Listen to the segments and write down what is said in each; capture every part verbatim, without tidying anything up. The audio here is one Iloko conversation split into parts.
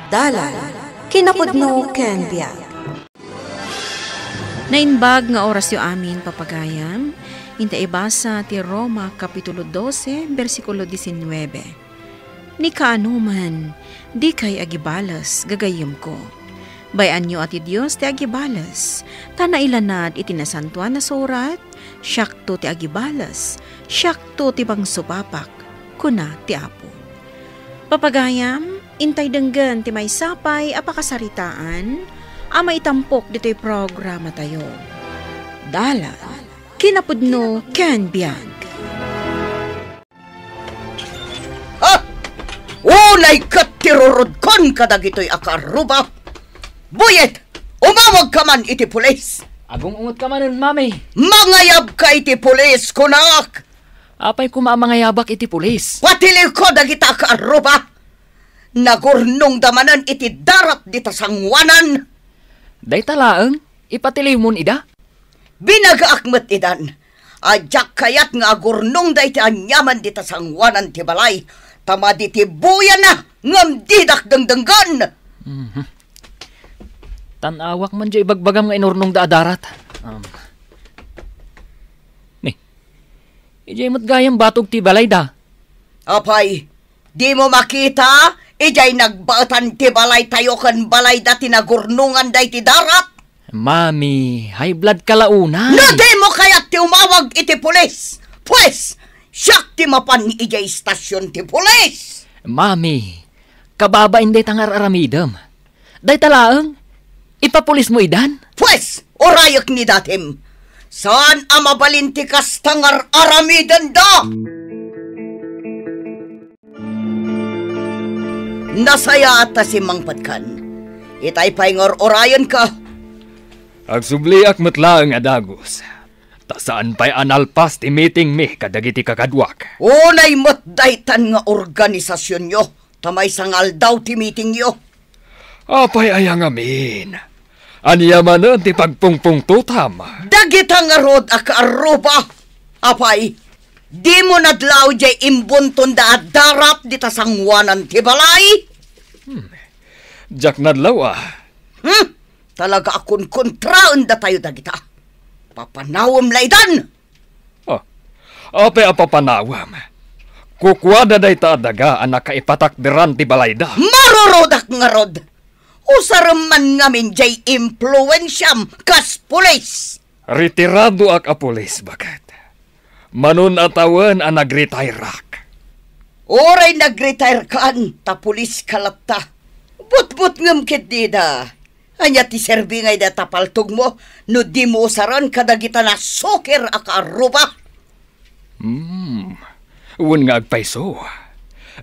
Dalan, kinapudno ken biag. Naimbag nga orasyo amin, papagayam, inta ibasa ti Roma Kapitulo dose, bersikulo disinnuebe. Ni kaanoman, dikay agibales, gagayyemko. Bay-anyo a ti Dios ti agibales, ta nailanad iti Nasantoan a Surat, "Siakto ti agibales, siakto ti mangsupapak," kuna ti Apo. Papagayam, intay denggen ti maysa pay a pakasaritaan a maitampok ditoy programatayo. Dalan, kinapudno ken biag. Ha? Unay ket ti rurodkon kadagitoy a kaarruba. Buyet, umawagka man iti pulis. Agung-ungetka manen, Mami. Mangayabka iti pulis, kunak. Apay koma a mangayabak iti pulis? Patiliwko dagita a kaarruba. Nagurnongda manen iti darat dita sangoanan. Dayta laeng, ipatiliwmon ida? Binagaak met idan a diak kayat nga agurnongda iti aniaman dita sangoanan ti balay, ta madi ti buyana ngem didak dengdenggen. Mhm. Tan-awak man diay ibagbagam nga inurnongda a darat. Um. Ni, idiay met gayam batog ti balayda. Apay, dimo makita idiay nagbaetan ti balaytayo ken balayda ti nagurnongan daydi darat? Mami, high blood ka la unay. No dimo kayat ti umawag iti pulis, pues, siak ti mapan idiay istasion ti pulis. Mami, kababain dayta nga ar-aramidem. Dayta laeng, ipapulismo idan? Pues, urayek ni datim. Saan a mabalin ti kasta nga ar-aramidenda? Nasayaat ta simmangpetkan. Itay pay nga ur-urayenka. Agsubliak met laeng a dagus. Ta saan pay a nalpas ti meetingmi kadagiti kakaduak. Unay met daytan nga organisasionyo, ta maysa nga aldaw ti meetingyo. Apay aya ngamin? Ania manen ti pagpungpungtotam? Dagita ngarud a kaarruba. Apay, dimo nadlaw diay imbuntonda a darat dita sangoanan ti balay? Hmm. Diak nadlaw a. Hmm? Talaga a kunkontraen datayo dagita. Papanawem la idan! Ah, apay a papanawem? Kukuada dayta a daga a nakaipatakderan ti balayda. Marurudak ngarud! Usarem man ngamin diay impluensiam kas pulis! Retiradoak a pulis, baket. Manon a tawen a nag-retireak. Uray nag-retire kaan, ta pulis ka latta. Butbutngem ketdi da. Ania ti serbi nga ida ta paltogmo no dimo usaren kadagita nasukir a kaarruba? Hmm. Wen nga agpayso.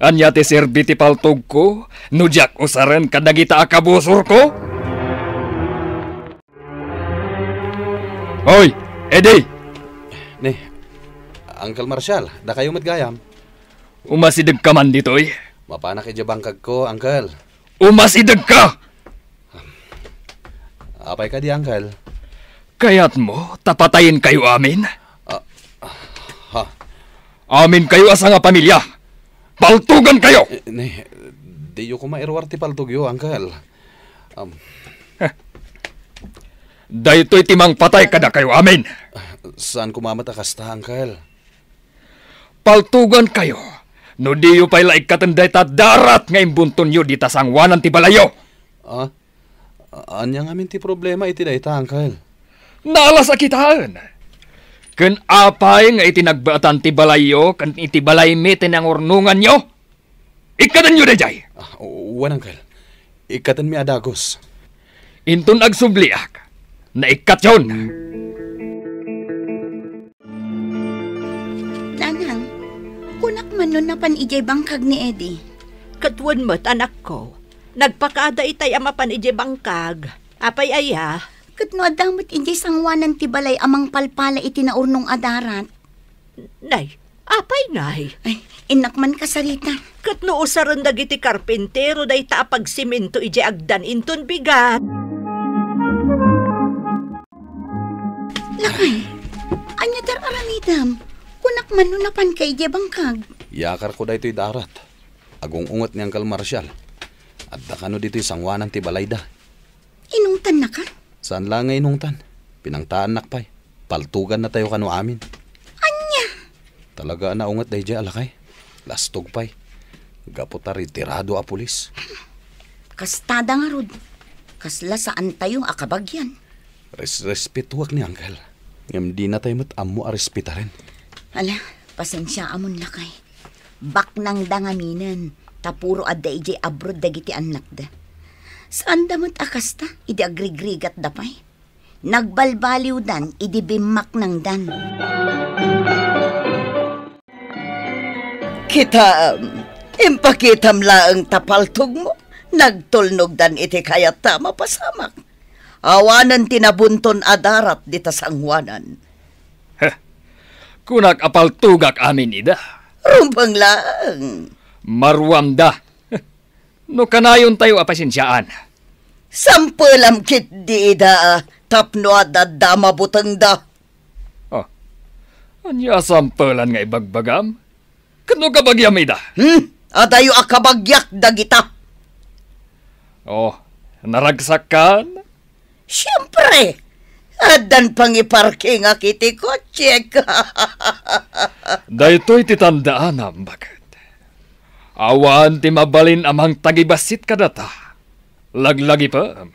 Ania ti serbi ti paltogko no diak usaren kadagita a kabusorko? Hoy, Eddie! Ni, Uncle Marshall, dakayo met gayam. Umasidegka man ditoy? Mapanak idiay bangkagko, Uncle. Umasidegka! Apay kadi, Uncle? Kayatmo ta patayenkayo amin? Ah, ha? Aminkayo a sangapamilya! Paltogankayo! Eh, ni, diyo koma iruar ti paltogyo, Uncle. Um. Daytoy ti mangpatay kadakayo amin. Saan koma met a kasta, Uncle. Paltogankayo no diyo pay la ikkaten dayta darat nga imbuntonyo dita sangoanan ti balayyo. Ah? Ania ngamin ti problema iti dayta, Uncle? Naalas a kitaen. Ken apay nga iti nagbaetan ti balayyo ken iti balaymi ti nangurnonganyo? Ikkatenyo daydiay! Ah, wen, Uncle. Ikkatenmi a dagus. Inton agsubliak, naikkatyon. Nanang, kunak man no napan idiay bangkag ni Eddie. Ket wen met, anakko. Nagpakaada itay a mapan idiay bangkag. Apay aya? Ket no adda met idiay sangoanan ti balay a mangpalpala iti naurnong a darat? Nay, apay ngay? Ay, innak man kasarita. Ket no usaren dagiti karpintero dayta a pagsimento idiay agdan inton bigat? Lakay, ania ti ar-aramidem? Kunak man no napanka idiay bangkag. Yakarko daytoy darat. Agung-unget ni Uncle Marshall. Adda kano ditoy sangoanan ti balayda. Inungtannaka? Saan la nga inungtan. Pinangtaannak pay. Paltogannatayo kano amin. Ania? Talaga a naunget daydiay a lakay. Lastog pay. Gapu ta retirado a pulis. Kastada ngarud. Kasla saantayo a kabagian. Res-, respetoak ni Uncle. Ngem dinatay met ammo a respetaren. Ala, pasensiaamon, lakay. Baknangda ngaminen, ta puro adda idiay abroad dagiti annakda. Saanda met a kasta idi agrigrigatda pay. Nagbalbaliwdan idi bimmaknangdan. Kitam, impakitam laeng ta paltogmo, nagtulnogdan iti kayatta a mapasamak. Awanen ti nabunton a darat dita sangoanan. Heh, kunak a paltogak amin ida. Rumbeng laeng. Maruamda. No kanayontayo a pasensiaan. Sampelam ketdi ida tapno adda a mabutengda. Oh, ania a sampelan nga ibagbagam? Ket no kabagiam ida? Hmm? Adayo a kabagiak dagita. Oh, naragsakkan? Siempre! Addan pangiparkingak iti kotsek. Daytoy ti tandaanam, baket. Awan ti mabalin a mangtagibassit kadata. Laglagipem.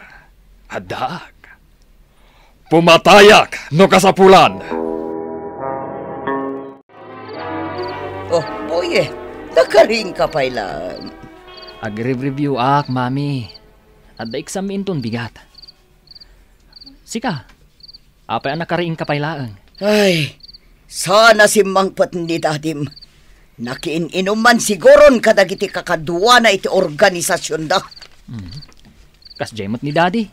Addaak. Pumatayak no kasapulan. Oh, Boye, nakariingka pay laeng. Agrev-review ak, Mami. Adda exam mi inton bigat. Sika, apay a nakariingka pay laeng? Ay, saan a simmangpet ni dadim. Nakiin-inum man siguron kadagiti kakaduana iti organisasionda. Mhm. Kasdiay met ni Daddy.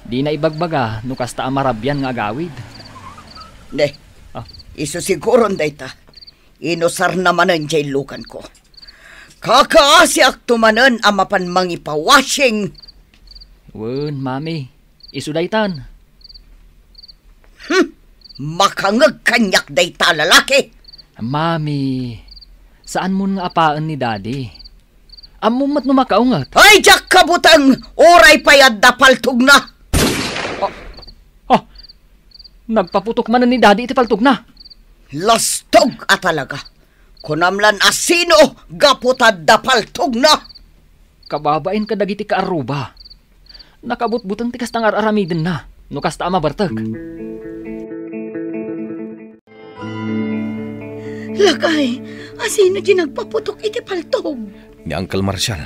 Dina ibagbaga no kasta a marabian nga agawid. Ne, ah, isu siguron dayta. Inusarna manen diay lukanko. Kakaasiakto manen a mapan mangipawashing. Wen, Mami, isu daytan. Hmm, makangeg kaniak dayta a lalaki. Mami, saanmon nga apaen ni Daddy. Ammom met no makaunget. Ay, diak kabuteng, uray pay adda paltogna. Ah, ah, nagpaputok manen ni Daddy iti paltogna. Lastog a talaga. Kunam lan a sino gapu ta adda paltogna. Kababain kadagiti kaarruba. Nakabutbuteng ti kasta nga ar-aramidenna, no kasta a mabartek. Lakay, asino di nagpaputok iti paltog? Ni Uncle Marshall.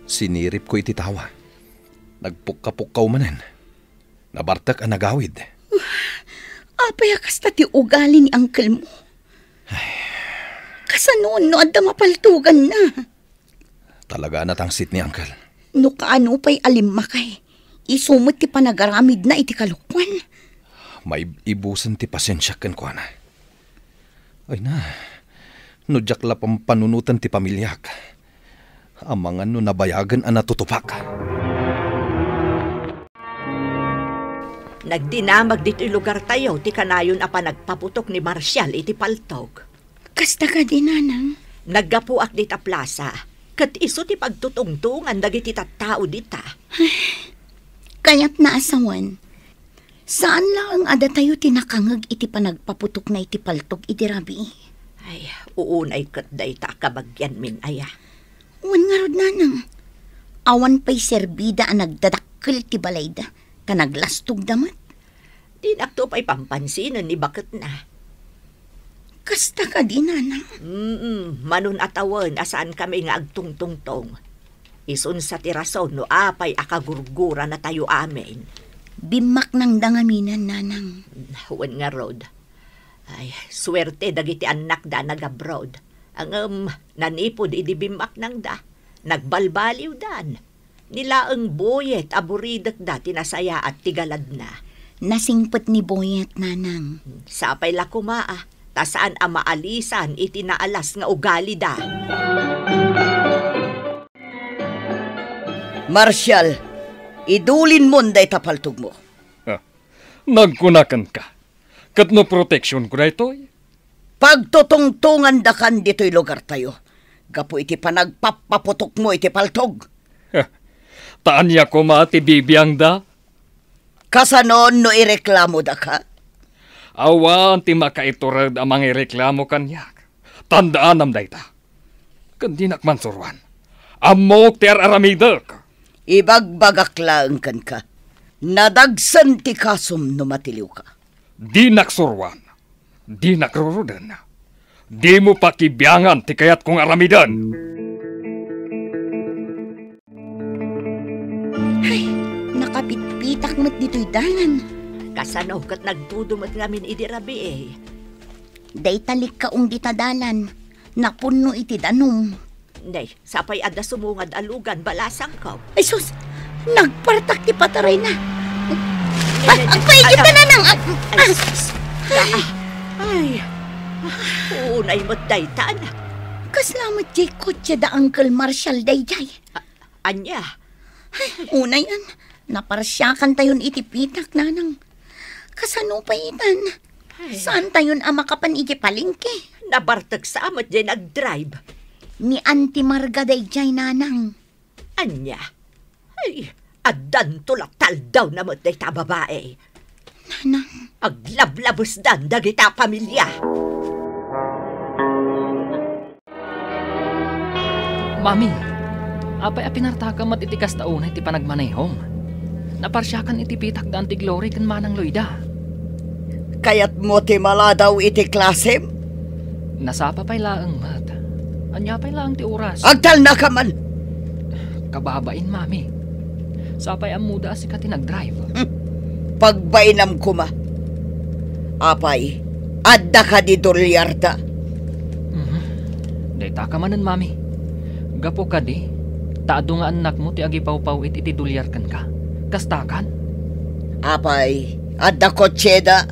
Siniripko iti tawa. Nagpukkapukkaw manen. Nabartek a nagawid. Apay a kasta ti ugali ni uncle mo? Ay. Kasano no adda mapaltoganna? Talaga a natangsit ni Uncle. No kaano pay a limmakay, isu met ti panagaramidna iti kalokuan. Maib-ibusen ti pasensiak kenkuana. Ay na, no diak la pampanunoten ti pamiliak, amangan no nabayagen a natutupak. Nagdinamag ditoy lugartayo ti kanayon a panagpaputok ni Marcial iti paltog. Kasta kadi, Nanang? Naggapuak dita plasa, ket isu ti pagtutungtongan dagiti tattao dita. Kayatna a sawen, saan laeng a datayo ti nakangeg iti panagpaputokna iti paltog idi rabii. Ay, uunay ket dayta a kabagianmin aya. Wen ngarud, Nanang, awan pay serbida a nagdadakkel ti balayda, ta naglastogda met. Dinakto pay pampansinen ni baketna. Kasta kadi, Nanang? Mm, manon a tawen a saankami nga agtungtungtong. Isun sa ti rason no apay a kagurguranatayo amin. Bimmaknangda ngaminen, Nanang. Wen ngarud. Ay, suerte dagiti annakda a nag-abroad. Ngem, nanipud idi bimmaknangda, nagbalbaliwdan. Ni laeng Boyet a buridekda ti nasayaat ti galadna. Nasingpet ni Boyet, Nanang. Sapay la koma, a, ta saan a maalisan iti naalas nga ugalida. Marcial, idulinmon dayta paltogmo. Ah, nagkuna kenka, ket no proteksionko daytoy? Pagtutungtongandakan ditoy lugartayo gapu iti panagpappaputokmo iti paltog. Ta ania koma ti bibiangda? Kasano no ireklamodaka? Awan ti makaiturod a mangireklamo kaniak. Tandaanam dayta. Ken dinak man suroan. Ammok ti ar-aramidek. Ibagbagak laeng kenka. Nadagsen ti kasom no matiliwka. Dinak suroan. Dinak ruroden. Dimo pakibiangan ti kayatko nga aramiden. Ay, nakapitpitak met ditoy dalan. Kasano ket nagdudumet ngamin idi rabii? Dayta likkaong dita dalan, napunno iti danum. Nay, sapay adda sumungad a lugan, balasangko. Ay sus, nagpartak ti patarayna. Ay, ay, ay, agpaigit ay, na nang, ah, ay, ah. Sus. Ay, unay met daytan. Kasla met diay kotse da Uncle Marshall daydiay? A-, ania? Ay, unayan, naparsiakantayon iti pitak, nanang. Kasano pay itan? Ay. Saantayon a makapan iti palengke? Nabartek sa met diay nagdrive. Ni Auntie Marga daydiay, nanang. Ania? Ay, addanto la taldawna met dayta babai. Nanang. Aglablabesdan dagita pamilia. Mami, apay a pinartakam met iti kasta unay ti panagmanehom? Naparsiakan iti pitak da Auntie Glory ken Manang Loida. Kayatmo ti maladaw iti klasem? Nasapa pay laeng met. Ania pay laeng ti oras? Agtalnaka man! Kababain, Mami. Sapay ammoda a sika ti nagdrive. Hmm. Pagbainam koma. Apay, adda kadi dolyarda? Mhm. Daytaka manen, Mami. Gapu kadi, ta adu nga annakmo ti agipawpawit iti dolyar kenka. Kastakan? Apay, adda kotseda?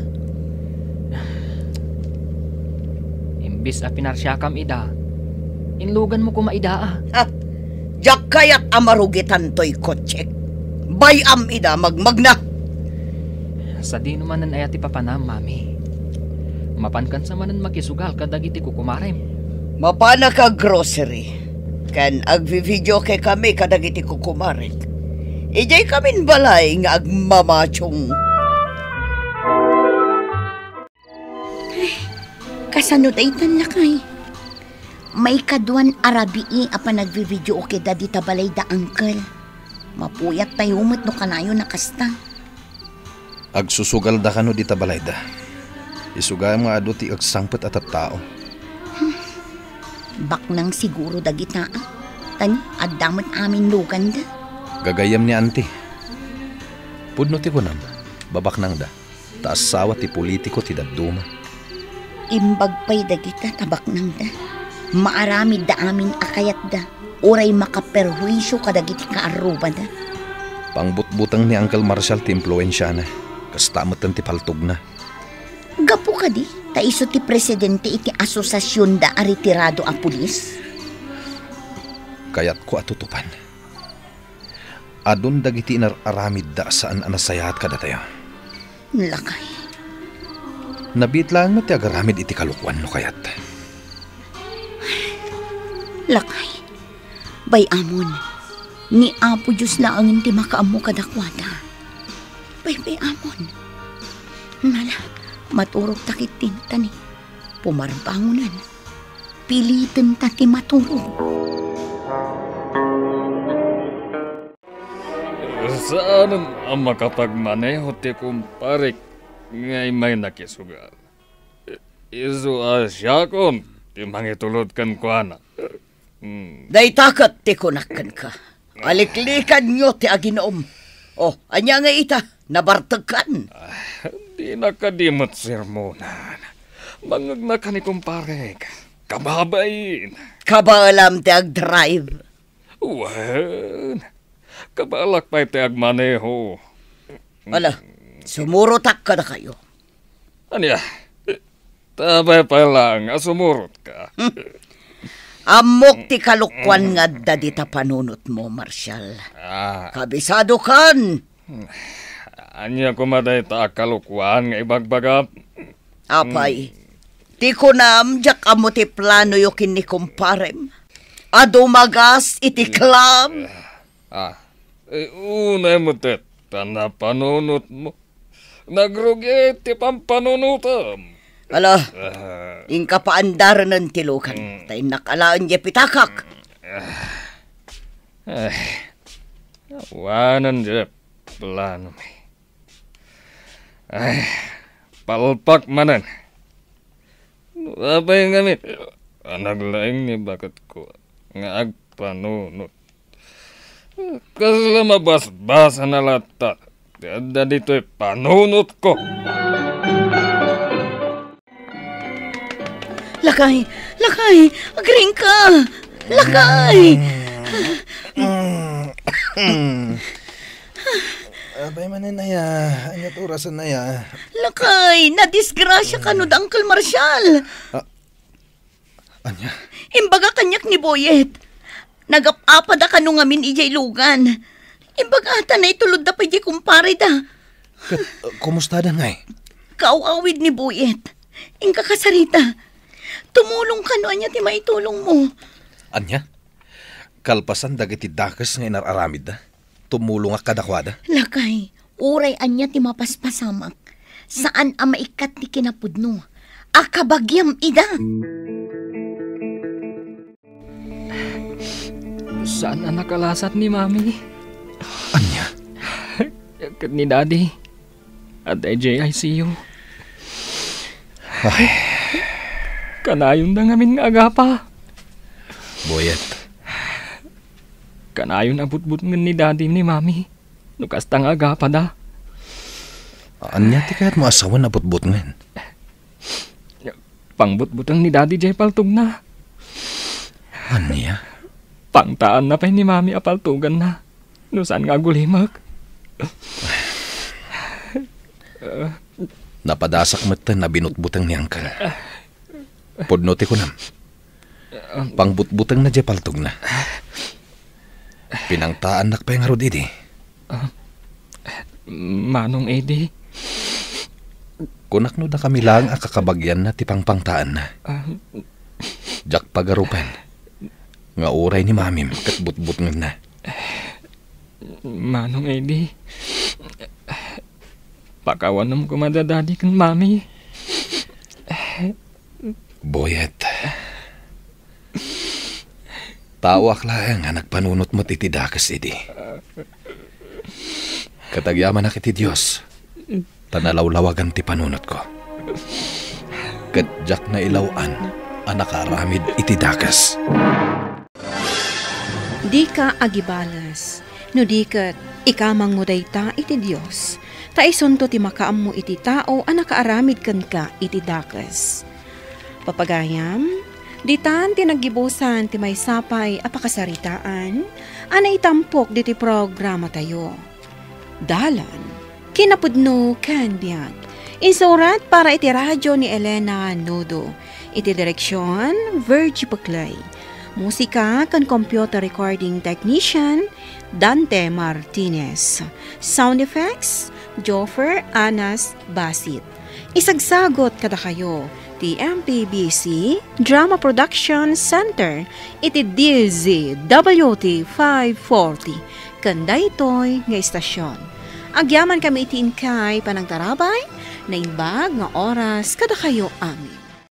Imbis a pinarsiakam ida, inluganmo koma ida, a. Ha? Diak kayat a marugitan toy kotsek. Bay-am ida magmagna. Sadino manen aya ti papanam, Mami? Mapankan sa manen makisugal kadagiti kukumarem. Mapanak a grocery. Ken agvi-videoke kami kadagiti kukumarek. Idiay kamin balay nga agmamachong. Ay, kasano daytan, lakay? Maikaduan a rabii a panagvi-videoke da dita balay da, uncle. Mapuyattayo met no kanayon a kasta. Agsusugalda kano dita balayda. Isugam nga adu ti agsangpet a tattao. Hmm. Baknang siguro dagita, a. Tani, adda met amin luganda. Gagayyem ni Auntie. Pudno ti kunam, babaknangda. Ta asawa ti politiko ti dadduma. Imbag pay dagita ta baknangda. Maaramidda amin a kayatda, uray makaperhuisio kadagiti kaarrubada. Pangbutbuteng ni Uncle Marshall ti impluensiana. Kasta metten ti paltogna. Gapu kadi, ta isu ti presidente iti asosasionda a retirado a pulis? Kayatko a tutupan. Adun dagiti inar-aramidda a saan a nasayaat kadatayo. Lakay. Nabiit laeng met ti agaramid iti kalokuan no kayat. Lakay. Bay-amon, ni Apo Dios laengen ti makaammo kadakuada. Bay-bay-amon. Nala, maturogta ketdin, tani. Pumarbangonan. Pilitenta ti maturog. Saanen a makapagmaneho ti kumparek nga immay nakisugal. I-, isu a siakon ti mangitulod kenkuana. Hmm. Dayta ket ti kunak kenka. Aliklikanyo ti aginum. O, ania nga ita? Nabartekkan? Ah, dina kadi met sermonan. Mangngegna ka ni kumparek. Kababain. Kabaelam ti agdrive. Wen, kabaelak pay ti agmaneho. Ala, sumurotak kadakayo. Ania? Tapay pay laeng a sumurotka. Hmm. Ammok ti kalokuan nga adda dita panunotmo, Marshall. Ah. Kabisadokan. Ania koma dayta a kalokuan nga ibagbagam? Apay, hmm, ti kunam, diak ammo ti planoyo ken ni kumparem a dumagas iti club. Ah, eh, unay met ta napanunotmo. Nagrugi ti pampanunotam. Ala, ah, inka paandaranen ti lukan, mm, ta innak alaen diay pitakak. Ah, ay, awanen diay planomi. Ay, palpak manen. No apay ngamin a naglaing ni baketko nga agpanunot? Kasla mabasbasan a latta ti adda ditoy panunotko. Lakay! Lakay! Agriingka! Lakay! Mm. Apay manen aya? Ania't orasen aya? Lakay, nadisgrasya kano da Uncle Marshall. Ah, ania? Imbaga kaniak ni Boyet. Nagap-apada kano ngamin idiay lugan. Imbaga ta naitulodda pay diay kumpareda. Ket, uh, kumustadan ngay? Kaaw-awid ni Boyet. Inka kasarita. Tumulongka no ania ti maitulongmo. Ania? Kalpasan dagiti dakes nga inar-aramidda, tumulongak kadakuada. Lakay, uray ania ti mapaspasamak, saan a maikkat ti kinapudno a kabagiam ida. Saan a nakalasat ni Mami. Ania? Ket ni Daddy, adda idiay I C U. Ay. Kanayonda ngamin nga agapa. Boyet. Kanayon a butbutngen ni Daddy ni Mami no kasta nga agapada. Ania ti kayatmo a sawen a butbutngen? Pangbutbuteng ni Daddy diay paltogna. Ania? Pangtaanna pay ni Mami a paltoganna no saan nga agulimek. Napadasak metten a binutbuteng ni Uncle. Pudno ti kunam. Pangbutbutengna diay paltogna. Pinangtaannak pay ngarud idi. Ah, Manong Eddie. Kunak no dakami laeng a kakabagianna ti pangpangtaanna. Ah. Diak pagarupen nga uray ni Mamim ket butbutngenna. Manong Eddie, pakawanem koma da Daddy ken Mami. Boyet. Taoak laeng a nagpanunot met iti dakes idi. Ket agyamanak iti Dios, ta nalawlawagan ti panunotko. Ket diak nailaw-an a nakaaramid iti dakes. Dika agibales, no di ket ikamangmo dayta iti Dios, ta isunto ti makaammo iti tao a nakaaramid kenka iti dakes. Papagayam, ditan ti naggibusan ti maysa pay a pakasaritaan a naitampok ditoy programatayo. Dalan, kinapudno ken biag. Insurat para iti radio ni Elena Nudo. Iti direksion, Virgie Peclay. Musika ken computer recording technician, Dante Martinez. Sound effects, Joffer Anas Basit. Isagsagut kadakayo ti M P B C Drama Production Center iti D Z W T five forty ken daytoy nga istasyon. Agyamankami iti inkay panangtarabay, naimbag nga oras kadakayo amin.